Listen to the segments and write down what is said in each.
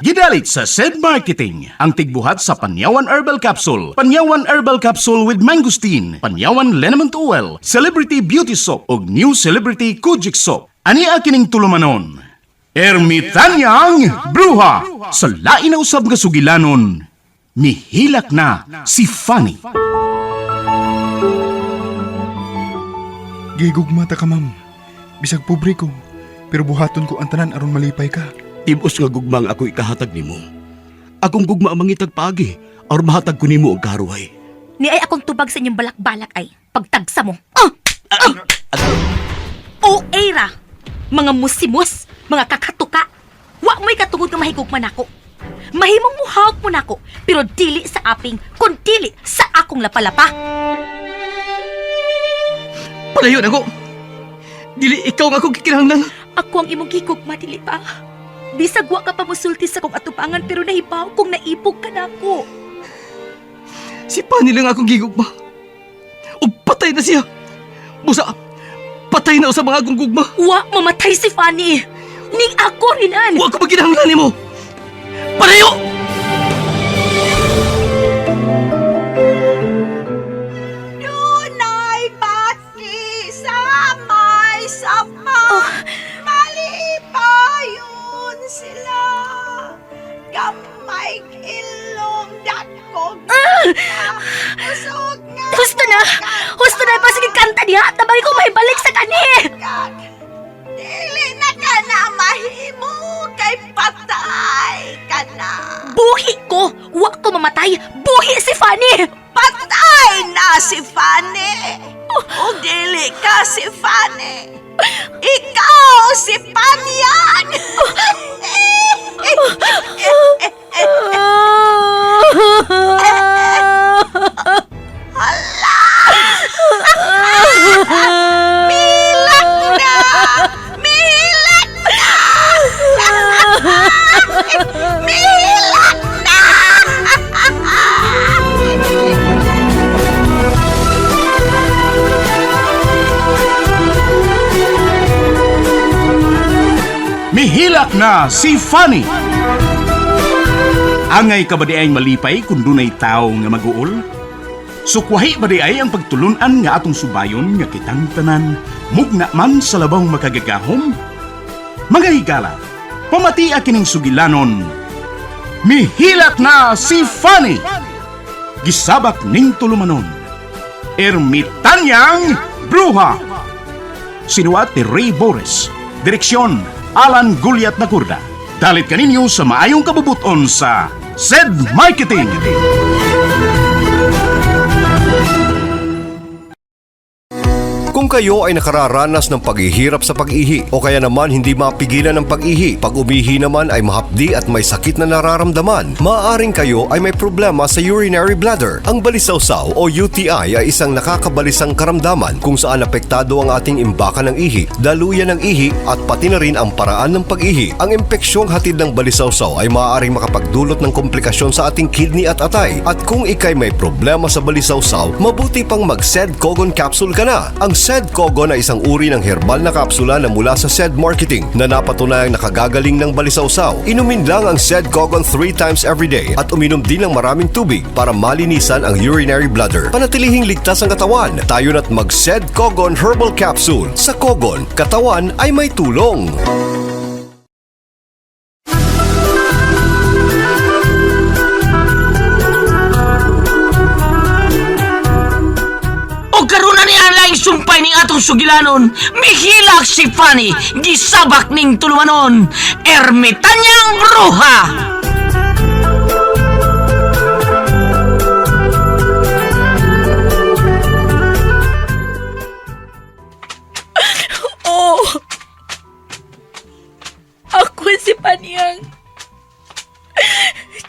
Gidalit sa SED Marketing ang tigbuhat sa Panyawan Herbal Capsule, Panyawan Herbal Capsule with Mangosteen, Panyawan Liniment Oil, Celebrity Beauty Soap ug New Celebrity Kojic Soap. Ani kining tulumanon? Ermitanyang Bruha sa lain na usab nga sugilanon. Mihilak na si Fanny. Gigugma ta ka, ma'am. Bisag pobre ko, pero buhaton ko ang tanan aron malipay ka. Tibos nga gugma ang ako ikahatag nimo. Akong gugma ang mangitag paagi aron mahatag ko nimo ang karuhay. Ni ay akong tubag sa inyong balak-balak ay pagtagsa mo. Ah! Ah! O era, mga musimus, mga kakatuka. Wa mo'y katungod nga mahigugma nako. Mahimong muhawak mo nako, pero dili sa aping, kun dili sa akong lapalapa. Palayo na ko. Dili ikaw nga akong gikinahanglan. Ako ang imong gigugma, dili ba? Bisag wa ka pa musulti sa kong atubangan pero nahibaw kung naibog ka nako. Si Pani lang akong gigugma. Ug patay na siya. Busa, patay na sa mga akong gugma. Wa mamatay si Fanny. Ning ako rinan. Wa ko maginahanglan nimo. Palayo! Dunay bati sa may sapa. Malipayon sila. Gamay ilong dakog. Usog nga. Husto na! Husto na! Pasige kanta diha! Tabagi ko may balik sa kani! Kag, dili na ka na mahimo kay patay ka na. Buhi ko! Wa ko mamatay! Buhi si Fanny! Patay na si Fanny. O dili ka si Fanny. Ikaw si Panyang. Milak na! Milak na! Milak na! Mihilak na si Fanny. Angay ka ba di ay malipay kung dunay tao nga maguol? Sukwahi ba di ay ang pagtulunan nga atong subayon nga kitang tanan, mugna man sa labang makagagahom? Mga higala, pamatia kining sugilanon. Mihilak na si Fanny! Gisabak ning tulumanon. Ermitanyang Bruha! Sinuat ni Ray Boris. Direksyon, Alan Guliat Nakurda. Dalit kaninyo sa maayong kabubuton sa SED Marketing. Kung kayo ay nakararanas ng paghihirap sa pag-ihi o kaya naman hindi mapigilan ang pag-ihi, pag umihi naman ay mahapdi at may sakit na nararamdaman, maaaring kayo ay may problema sa urinary bladder. Ang balisawsaw o UTI ay isang nakakabalisang karamdaman kung saan apektado ang ating imbakan ng ihi, daluyan ng ihi at pati na rin ang paraan ng pag-ihi. Ang impeksiyong hatid ng balisawsaw ay maaaring makapagdulot ng komplikasyon sa ating kidney at atay. At kung ikay may problema sa balisawsaw, mabuti pang mag-SED Kogon capsule ka na. Ang SED Kogon ay isang uri ng herbal na kapsula na mula sa SED Marketing na napatunayang nakagagaling ng balisawsaw. Inumin lang ang SED Kogon 3 times every day at uminom din ng maraming tubig para malinisan ang urinary bladder. Panatilihing ligtas ang katawan. Tayo na't mag-SED Kogon Herbal Capsule. Sa Kogon, katawan ay may tulong. O karon na ni ang laing sumpay ning atong sugilanon. Mihilak si Fanny, gisabak ning tulumanon. Ermitanyang Bruha! Oh! Ako si Panyang.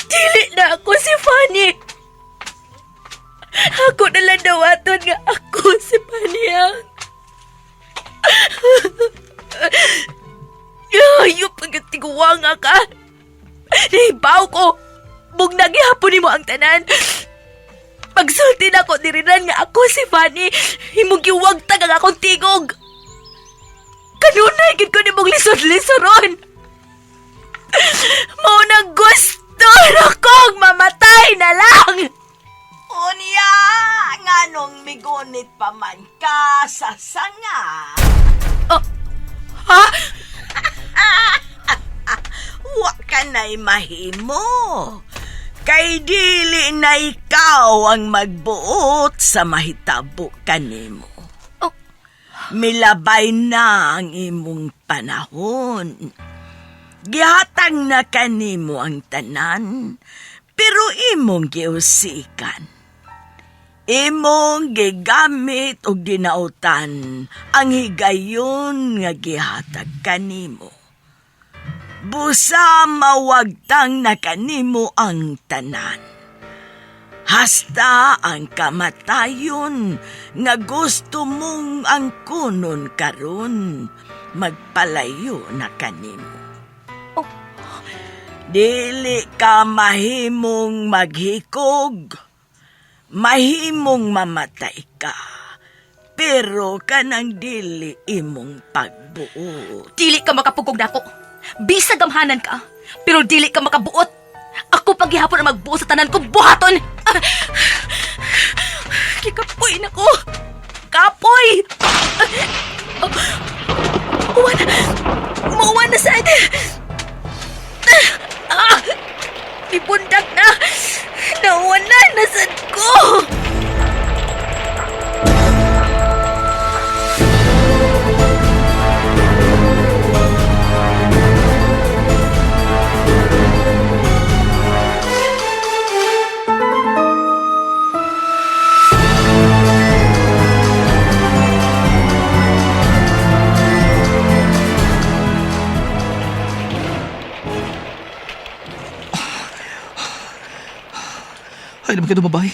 Dili na ako si Fanny. Ako na lang dawaton nga ako si Panyang. Ayop ang tiguwa nga ka. Nahibaw ko. Bug nagihapon nimo ang tanan. Pagsulti na ko dirinan nga ako si Fanny. Imong giwagtag ang akong tingog. Kanunay gid ko nimong lisod-lisoron. Mao nang ka na'y mahimo. Kay dili na ikaw ang magbuot sa mahitabo kanimo. Oh. Milabay na ang imong panahon. Gihatag na kanimo ang tanan, pero imong giusikan. Imong gigamit og dinautan ang higayon nga gihatag kanimo. Busa mawagtang na kanimo ang tanan. Hasta ang kamatayon nga gusto mong ang kunon karon magpalayo na kanimo. Oh. Dili ka mahimong maghikog, mahimong mamatay ka, pero kanang dili imong pagbuot. Dili ka makapugog nako. Bisag gamhanan ka, pero dili ka makabuot. Ako paghihapon ang magbuot sa tanan kong buhaton. Ah! Kikapoy na ko. Kapoy! Ah! Uwan na. Mauwan na sa Ah! Ibundak na. Nauwan na. Nasad ko. Ay naman kayo babae.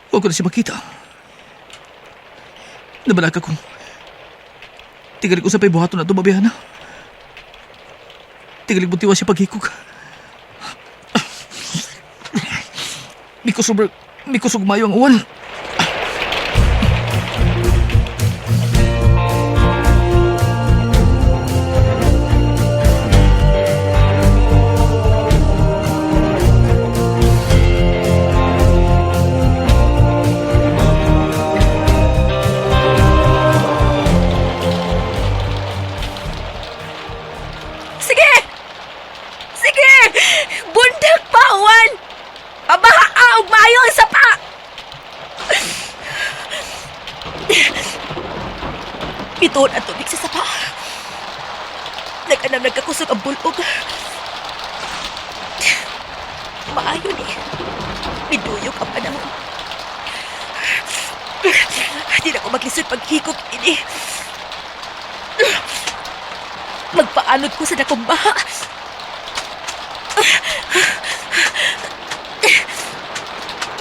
Huwag ko na siya makita. Nabalaka ko. Tigalig ko sa pay buhaton na ito, babihan na. Tigalig mo tiwa siya paghikog. Mikusog, mikusog mayo ang uwan. Sige! Sige! Bundak pa, Juan! Pabaha og maayo ang sapa! Bituon ang tubig sa sapa. Nag-anam nagkakusog ang bulog. Maayo ni. Miduyok ang panahon. Di na ko maglisod paghikog ini. Magpaanod ko sa dakong baha.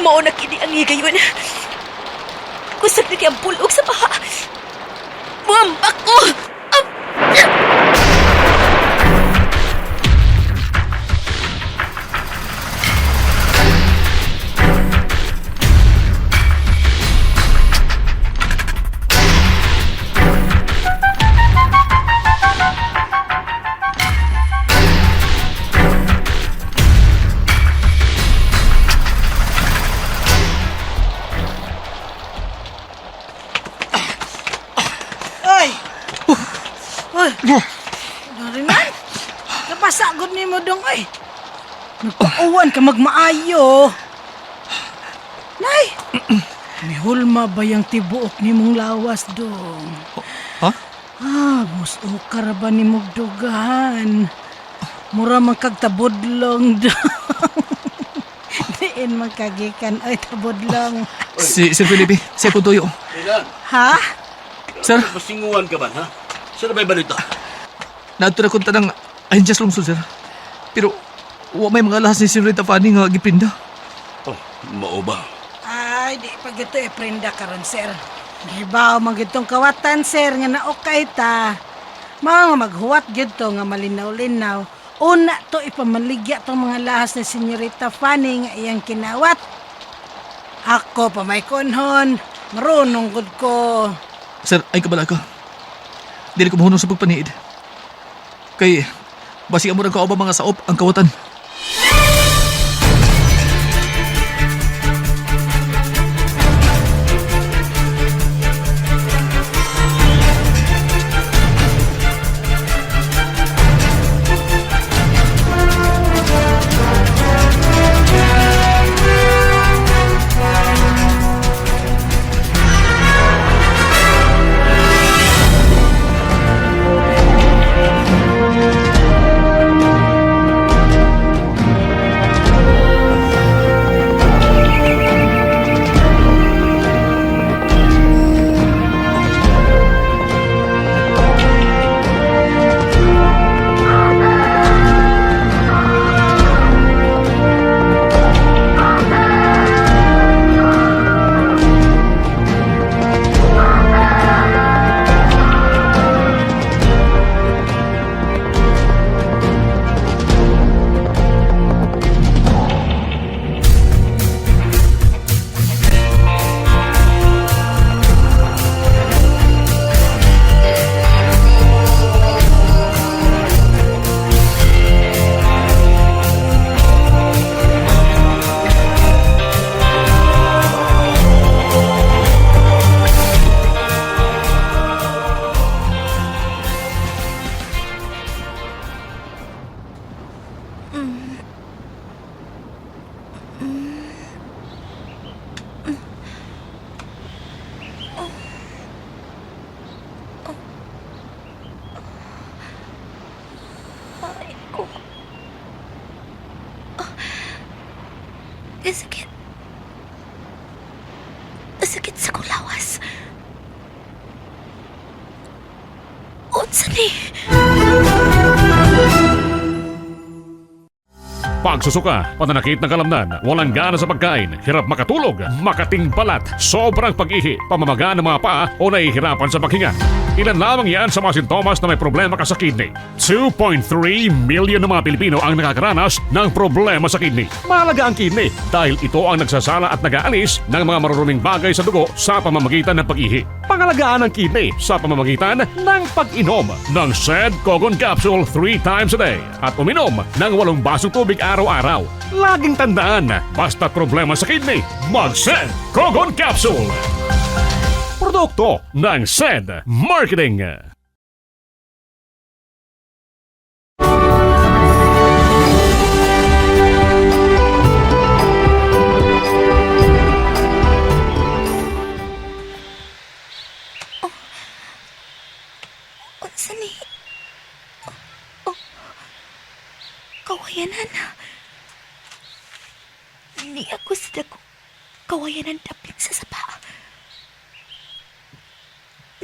Mao na kini ang higayon. Kusog na kay ang pulog sa baha. Muambak ko! Ah! Oy! Oy! Narinan? Napasagod ni mo dong, oy! Nagpauwan ka magmaayo! Nay! Mihulma ba yung tibuok ni mong lawas dong? Ha? Ah, muso ka ra ba ni mong dugahan? Mura man kag tabudlong dong. Diin man kagikan, oy, tabudlong. Si Sir Felipe, siya ko tuyo. Ha? Sir, Masinguan ka man, ha? Saan na ba'y balita? naadto na kong tanang Anjas lungsod, sir. Pero, wa may mga lahas ni Senorita Fanny nga gipinda. Oh, mao ba? Ay, di pa gito e prenda karon sir. Gibaw man gitong kawatan sir nga na okay ta. Mga maghuwat gyud to nga malinaw-linaw. Una to ipamaligya tong mga lahas ni Senyorita Fanny nga iyang kinawat. Ako pa may kunhon, marunong gud ko. Sir, ay kabala ka. Dili ko mahunong sa pagpaniid. Kay, basi amo ang kaoba mga saop ang kawatan. Ay ko. Sakit. Sakit sa kong lawas. Unsa ni? Pagsusuka, pananakit ng kalamnan, walang gana sa pagkain, hirap makatulog, makating balat, sobrang pag-ihi, pamamaga ng mga paa o nahihirapan sa paghinga. Ilan lamang yan sa mga sintomas na may problema ka sa kidney. 2.3 million ng mga Pilipino ang nakakaranas ng problema sa kidney. Mahalaga ang kidney dahil ito ang nagsasala at nag-aalis ng mga maruruming bagay sa dugo sa pamamagitan ng pag-ihi. Pangalagaan ang kidney sa pamamagitan ng pag-inom ng Sed Kogon Capsule 3 times a day at uminom ng 8 basong tubig araw-araw. Laging tandaan, basta problema sa kidney, mag-Sed Kogon Capsule! Produkto ng Sed Marketing. Unsa ni? Oh. Kawayanan. Ni ako sa dako. Kawayanan dapit sa sapa.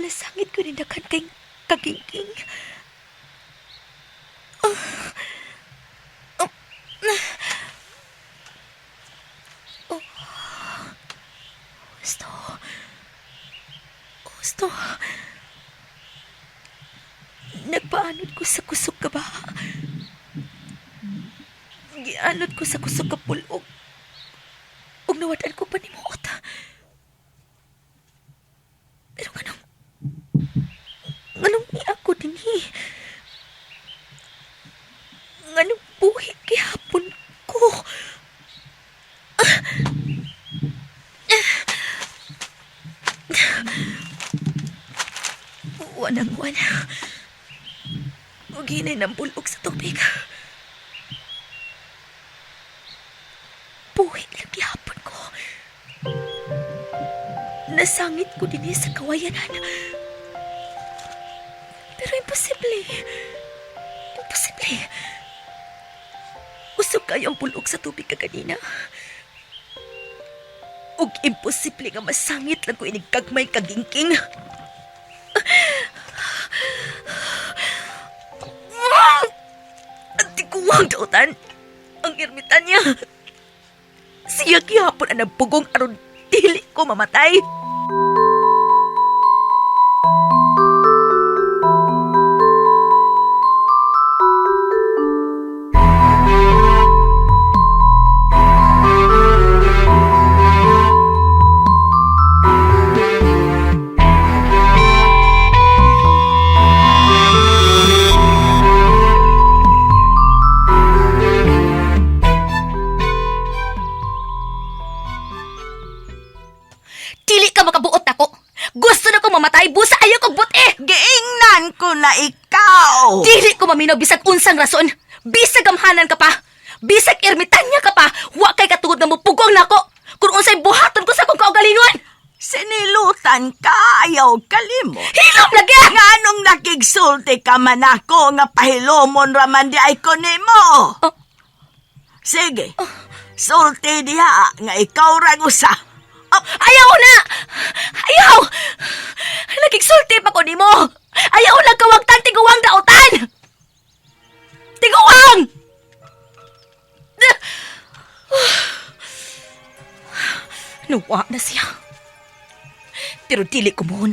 Nasangit ko ni dakan kay kagingking. Oh. Gusto. Gusto. Nagpaanod ko sa kusog ka ba? Gianod ko sa kusog ka pulog. Ug nawad-an ko panimuot. Pero nganong ni ako dinhi? Nganong buhi gihapon ko? Wanang wana. Ug hinay ng bulog sa tubig. Buhi lang gihapon ko. Nasangit ko din sa kawayanan. Pero imposible. Imposible. Usog kayo ang bulog sa tubig kaganina. Ug imposible nga masangit lang ko inig kagmay kagingking. Ang tiguang dautan. Ang ermitan niya. Siya gihapon ang nagpugong aron dili ko mamatay. Dili ka makabuot ako. Gusto na ko mamatay, busa ayaw kog buti. Giingnan ko na ikaw. Dili ko maminaw bisag unsang rason. Bisag gamhanan ka pa. Bisag ermitanya ka pa. Wa kay katugod nga mupugong nako. Kung unsay buhaton ko sa akong kaugalingon. Sinilutan ka, ayaw kalimot. Hilom lagi! Nga anong nakigsulti ka man ako nga pahilomon raman di ay ko nimo. Oh. Sige, sulti diha nga ikaw rang usa. Oh, ayaw na! Ayaw! Nagigsulti pa ko nimo. Ayaw lang kawagtan tiguang dautan! Tiguang! Nuwa na siya. Pero dili ko mo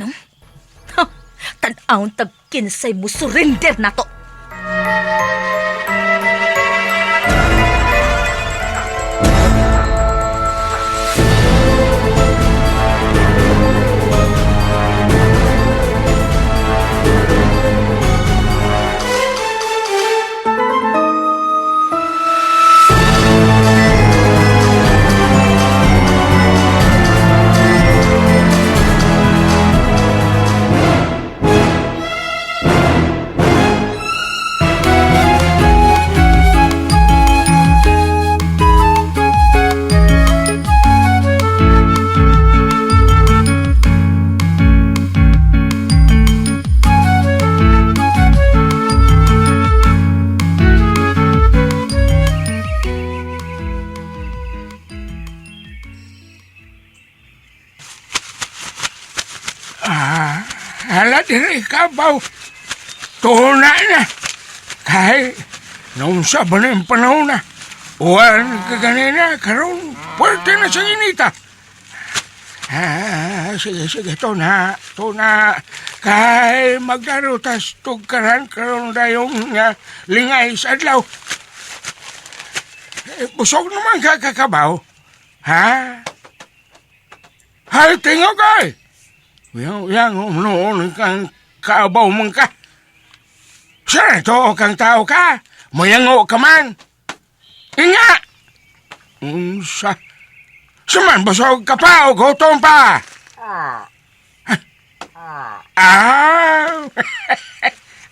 Tan-awon tag kinsay mo surrender na to. diri kabaw. Tuna na. Kay, naunsa ba na yung panahon na? Uwan ka ganina, karon puwerte na sa inita. Ah, sige, sige, tuna, tuna. Kay magdarutas tugkaran karon dayong lingay sa adlaw. Eh, busog naman ka kakabaw. Ha? Hay, tingog ay! Yang, yang, noon kang kaabaw man ka. Sir, ito kang tao ka. Mayango ka man. Inga! Unsa? Suman, busog ka pa o gutom pa? Ah!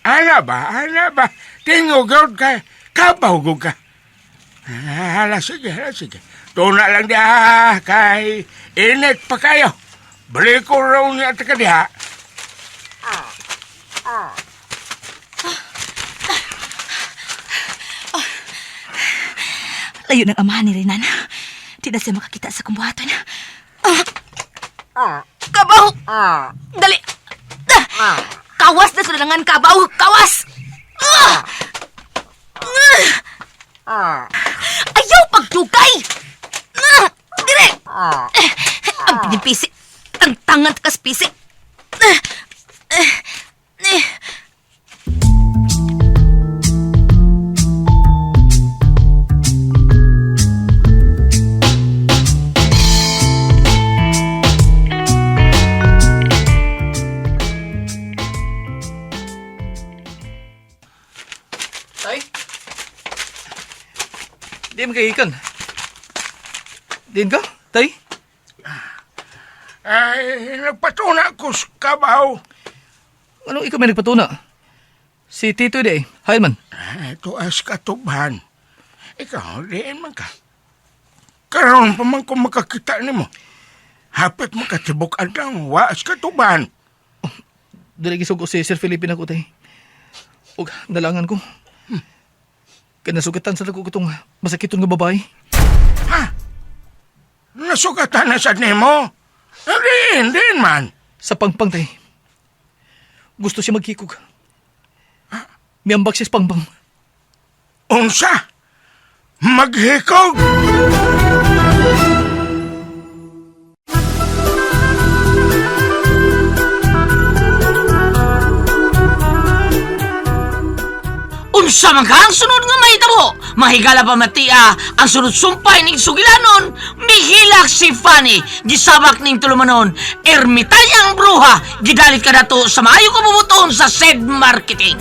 Ana ba? Ana ba? Tingog ka. Kabaw ka. Hala, sige, hala, sige. Tuna lang diha, kay init pa kayo. Balik ko raw niya ka diha. Layo ng amahan ni Renan. Di na siya makakita sa kumbuhatan. Ah! Kabaw! Dali! Ah! Kawas na sulangan, kabaw! Kawas! Ah! Ah! Ayaw pagdugay! Ah! Dire! Eh, ang pinipisi. Ang tangan kas pisi. Ah! Eh! Eh! Tay? Di man kay ikan. Diin ka, tay? Ay, nagpatuna ko sa kabaw. Anong ikaw may nagpatuna? Si Tito di ay, hayal man. Ay, tuas katuban. Ikaw, diin man ka. Karoon pa man kung makakita nimo. Hapit makatibok ang waas katuban. Dili gisugo si Sir Felipe na ko, tay. Og nalangan ko. Kaya nasugatan sa dako ko itong masakiton nga babae. Ha? Nasugatan na sad nimo? Diin, diin man. Sa pangpang, tay. Gusto siya maghikog. Miambak siya sa pangpang. Unsa? Maghikog? Unsa man ka ang sunod nga mahitabo? Mahigala pa matia ang sunod sumpay ning sugilanon, mihilak si Fanny, gisabak ning tulumanon, ermitanyang bruha, gidalit ka dato sa maayo kabubuton sa said marketing.